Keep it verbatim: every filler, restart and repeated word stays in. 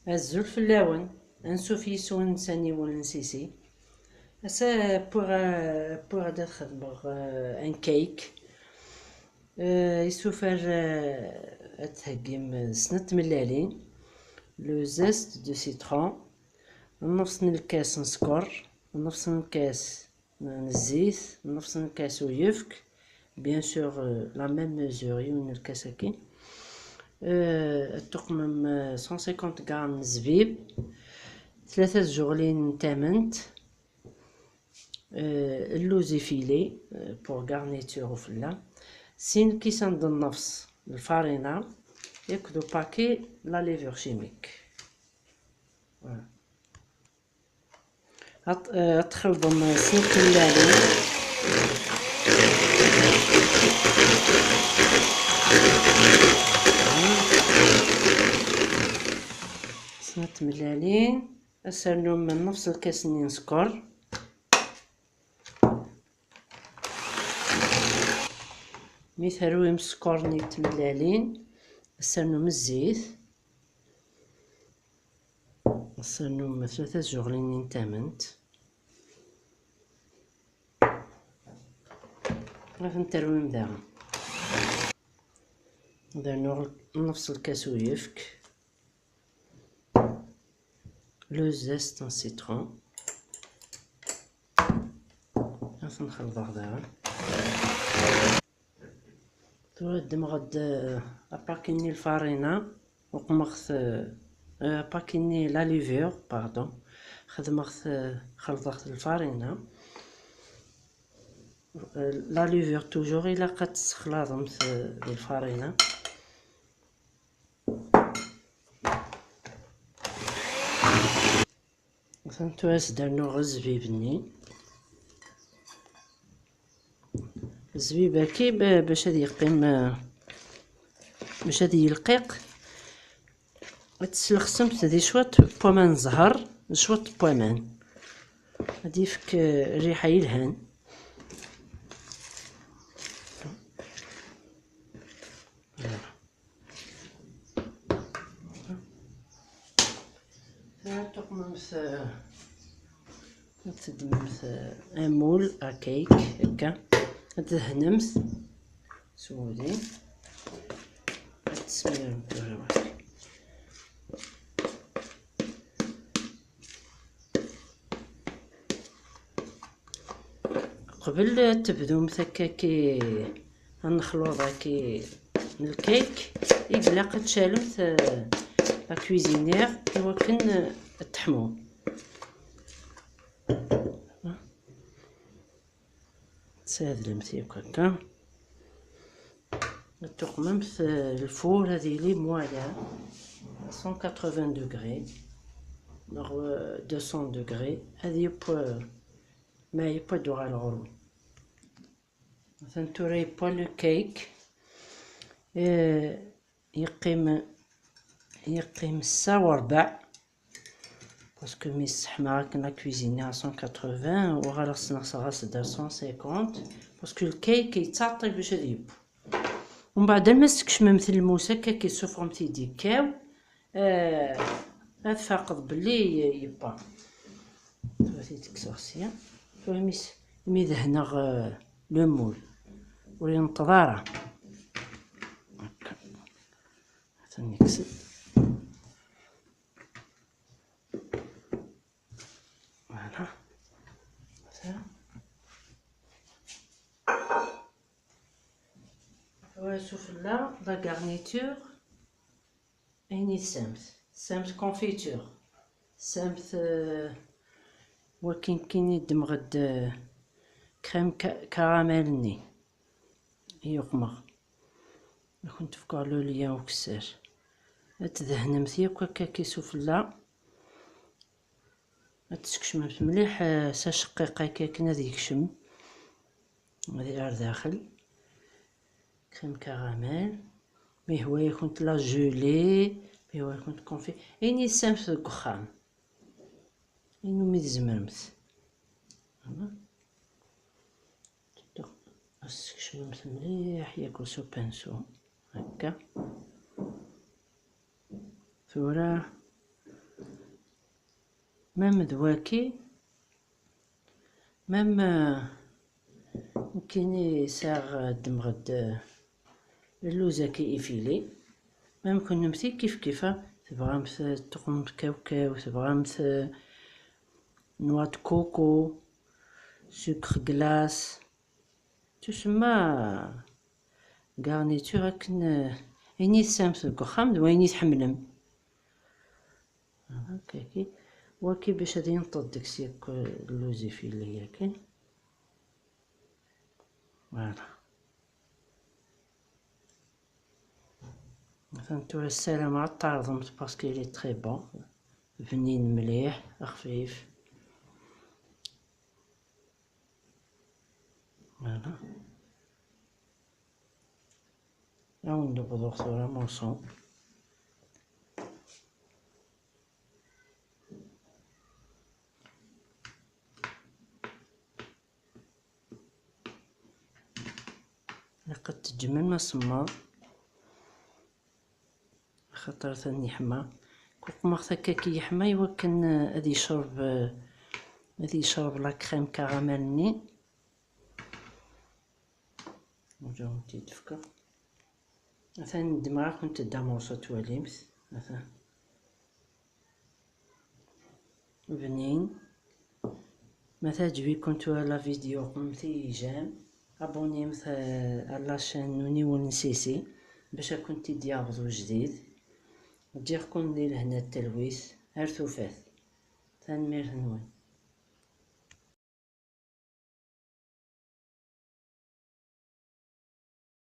Azul fell-awen. Ansuf yis-wen s aniwel n Sisi. Ass-a, wwiɣ, wwiɣ-d ad xedmeɣ, euh, un cake. Euh, yessufar, euh, ad d-theggim snat tmellalin, le zeste de citron, nnefṣ n lkas n sskeṛ, nnefṣ n lkas n zzit, nnefṣ n lkas uyefk, bien sûr, euh, la même mesure, yiwen n lkas akkin. Euh, ad tuqmem, euh, cent cinquante grammes n zzbib, tlata tjuɣlin n tament, euh, lluz effilé, euh, pour garniture ufella, sin lkisan d nnefṣ n lfarina, akked upaki la levure chimique. Voilà. Ad, euh, ad txelḍem snat tmellalin. Snat tmellalin. Ad s-ternum nnefṣ lkas-nni n sskeṛ. Mi terwim sskeṛ-nni d tmellalin, ad s-ternum zzit, ad s-ternum tlata tjuɣlin n tament. Ad ten-terwim daɣen. Ad rnuɣ nnefṣ lkas uyefk. Le zeste n citron. Ad ten-xelḍeɣ daɣen. Tura ddmeɣ-d, euh, apaki-nni lfarina, uqmeɣ-t, euh, apaki-nni la levure, pardon. Xedmeɣ-t, euh, xelḍeɣ-t lfarina. Euh, la levure toujours ilaq ad tessexlaḍemt, euh, d lfarina. Atan tura ad s-d-rnuɣ zzbib-nni. Zzbib-agi ba-, bac ad yeqqim, eh, bac ad yelqiq, ad teslexsemt di cwiṭ n waman n zzher, d cwiṭ n waman. Ad yefk, eh, rriḥa yelhan. Tura tuqmemt, eh, ad teddmemt, eh, un moule à cake, akka. Ad tdehnemt s wudi. Ad tesmiremt tura. Qbel ad tebdumt akka ki, anexluḍ-agi n lkayk, i ilaq ad tcalemt, eh, la cuisinière i wakken, eh, ad teḥmu. Tsadlemt yakk akka. Ad tuqmemt, eh, lfur ad yili moyen, cent quatre-vingts degrés, neɣ, eh, deux cents degrés, ad yeww, eh, ma yewwa ad uɣaleɣ ɣur-wen. Atan tura yewwa le cake. Eh, yeqqim, yeqqim ssa u rbeɛ. Parce que mi sseḥmaɣ akken la cuisine à cent quatre-vingts, uɣaleɣ sneɣseɣ-as-d ar cent cinquante, parce que lkayk yettɛeṭṭil bac ad yeww. Umbeɛd, alma teskecmemt lmus akka, ad k-id-sufɣemt-id yekkaw, eh, ad tfaqeḍ belli ye-, yewwa. Tura ad t-id-kkseɣ sya. Tura mi s-, mi dehneɣ, eh, le moule, ur yenṭeḍ ara. Akka. Ad ten-nekkes. Voilà. Ça. Tura sufella, la garniture, ayen i tsamt. Tsamt confiture. Tsamt, euh, wakin kini ddmeɣ-d, euh, crème ca-, caramel-nni. I uqmeɣ. Ad kent-fkeɣ le lien ukessar. Ad tdehnemt yakk akka ki sufella. Ad teskecmemt mliḥ, eh, s aceqqiq akka akken ad yekcem. Ad yili ar daxel. Crème caramel. Mi yehwa-yakent la gelée, mi yehwa-yakent confit. Ayen i tsamt deg uxxam. Ayen umi tzemremt. Voilà. Ad teskecmemt mliḥ yakk s upinceau. Akka. Tura Même d waki, même, euh, nekkini sɛiɣ, euh, ddmeɣ-d, euh, lluz-agi effilé. Même kennemti kif kif, ah, tebɣamt, euh, tuɣemt kawkaw, tebɣamt, euh, noix de coco, sucre glace, tusemma garniture akken, euh, ayen i tesɛamt deg uxxam d wayen i tḥemmlem. Akkagi. Waki bac ad yenṭeḍ deg-s yakk, euh, lluz effilé-agi. Voilà. Atan tura ssarameɣ ad t-tɛerḍemt parce qu'il est très bon. Bnin mliḥ, xfif. Voilà. Ad wen-d-bḍuɣ tura morceau. Ilaq ad teǧǧem asemmaḍ, axaṭer atan yeḥma. Quqmeɣ-t akka ki yeḥma i wakken, eh, ad yecreb, eh, ad yecreb la crème caramel-nni. Ǧǧeɣ-tent-id-fkeɣ. Atan ddmeɣ-akent-d amurṣu ad twalimt. Atan. Bnin. Ma teɛǧeb-iken tura la vidéo, qemt-iyi j'aime, abonnimt, euh, à la chaîne n Uniwel n Sisi bac ad kent-id-yaweḍ ujdid. Ǧǧiɣ-ken di lehna d talwit, ar tufat. Tanemmirt-nwen.